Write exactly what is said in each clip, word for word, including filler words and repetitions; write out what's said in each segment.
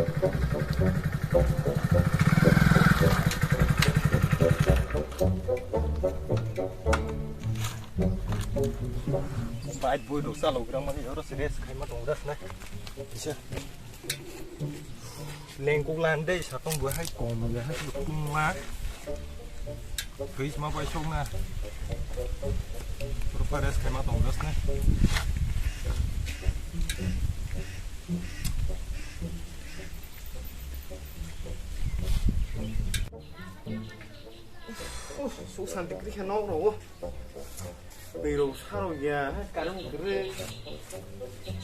Bike boi rok chalogra mani oro se rest khaima tongo das na. Kisa. Lengkuk lan dei, satong bo hai kom ya, hai tungma. Fridge ma bai sok na. Pura pares khai ma tong das na. Uf, su santi kri kha nok ro. Twi rok sa rok ya, hai karung gre.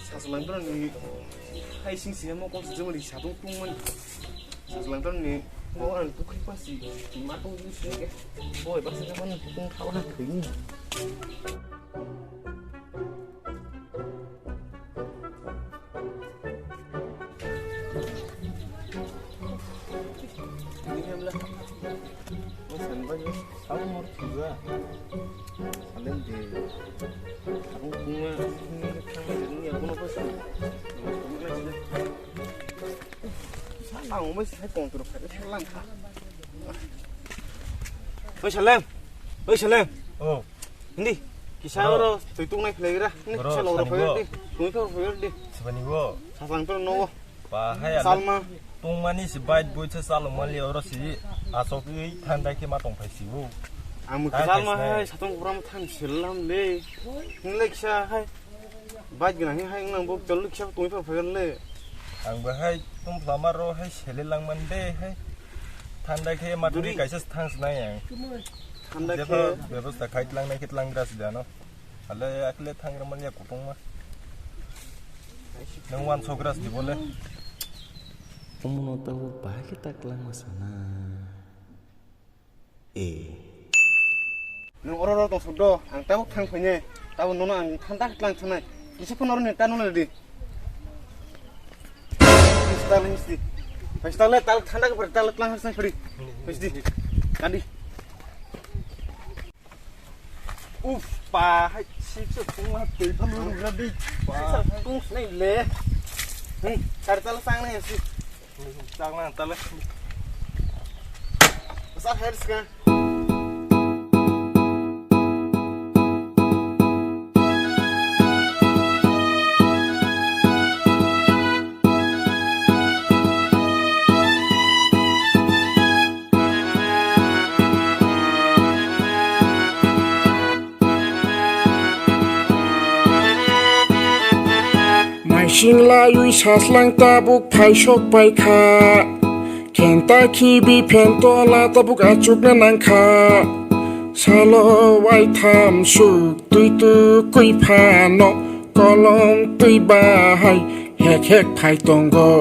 Saslang tro ni, hai sing sing mo kon sejong di satung tung man. Saslang tro ni, mo an pukri pasi, ma tong di sini ke. Boy, bas ka man tung thawa kri. Oi Salem, oi Salem. Oh. Hindi, kisa oro twi tung nai khlai gra. Hindi kisa log rok phai di. Twi phai phai di. Sabani go. Saslang to no. Ba hai Salma. Tungmani si bike boi se chalo mali oro si asok i thanda khe ma tong phai si bo. Ang kisa ma hai satong kuram thang selam le. Hindi kisa hai. Bike gwnang hai nang bo chol kisa twi phai phai le. Ang ba hai tum lama ro hai sele lang man de hai. Thanda khe ma twi kaisa thang snai ang. Thanda khe bebostha khai tlang nai khe tlang gra si dano. Ale akle thangra manya kutungma. Nang wan sogras di bole. Omono tabo bahai khe ta kwlangma sana. Eh. Nang oro oro tong sokdo, ang tabo thang phaine, tabo nono ang thanda khe tlang sanai. Kisa phone oro ni ta nono di. Kisa tlang misti. Kisa tlang le, tlang thanda khe phari, tlang tlang hasang phari. Misti. Kandi. Uf, pa, hai, sipsa tungma tei phalu rugra di. Sipsa tung snai le. Hmm, kar tala sang nai si. Sang nai tala. Sa her ska. Naising laiwi saslang tabuk phaisok paikha. Khenta khibi phentola tabuk achukna nangkha. Salo waitham suk twi tukui phano kolom twi bahai hek hek phai tongo.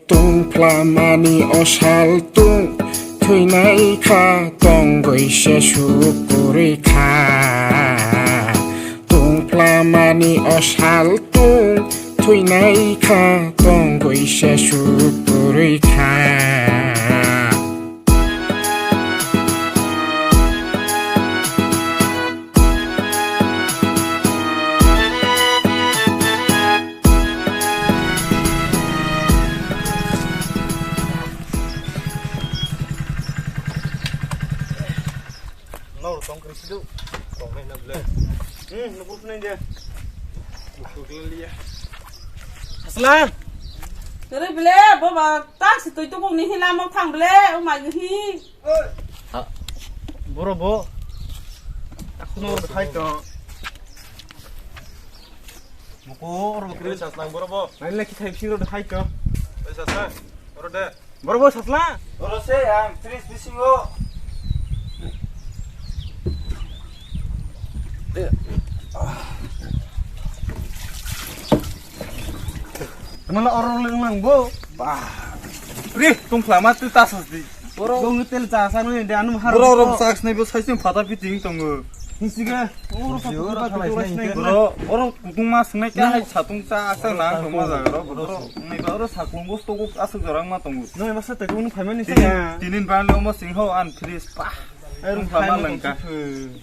Tungphlamani o sal tung thwinai kha tongwi se suk kwrwi kha. Tungphlamani o sal tung thwinai kha tongwi se suk kwrwi kha. Nor tong kri sidu. Tong nai na ble. Hmm, nupur sunai dia. Nupur kaliya. Asla. Tere ble, bo ba, tak si tui tukuk ni hila mo thang ble, o mai hi. Ha, boro bo. Aku nor hai to. Buku oro kri saslang boro bo. Nai lagi thai siro hai to. Saslang. Oro de. Boro bo sasla. Oro se ang tris bisingo. Mala oro leng lang bo. Bah. Ri, tungphla ma tu tasas di. Boro. Bong tel cha sa no de anu har. Boro oro saks nai bo sai sing phata piting tongo. Hisiga. Oro sa tu ba tu lai nai. Boro, oro kutung ma snai ka hai satung cha asa nang tong ma jaga ro. Boro. Nai ba oro sakung bos to kok asuk jorang ma tongo. Noi masa te kunu phaimani sa. Tinin ban lo mo sing ho an fris pa. Ai rum phaima langka.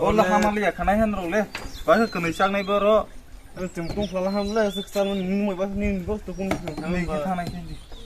Oro la hamali ya khanai han ro le. Ba ka kwnwi chak nai boro. Ang chwng tong phlala ham le, swk chalmani nwng bai ba nwng bo to kun. Nwng khe thanai khe di.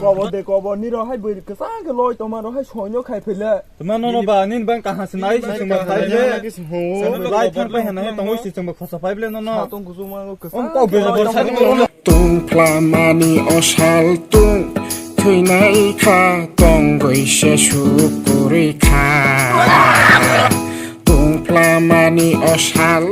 Kobo de kobo, nirok hai bwrwi kwchang khe loi tongma rok hai soino khai phele. Tuma nono ba, nini bang kaham se nai se chwngba phai le. Lai thang pai hwnwi tongwi se chwngba khosa phai le nono. Satong kuchukma kwchang. Om kok bela bor sa nono. Tungphlamani o sal tung thwinai kha, tongwi se suk kwrwi kha. Tungphlamani o sal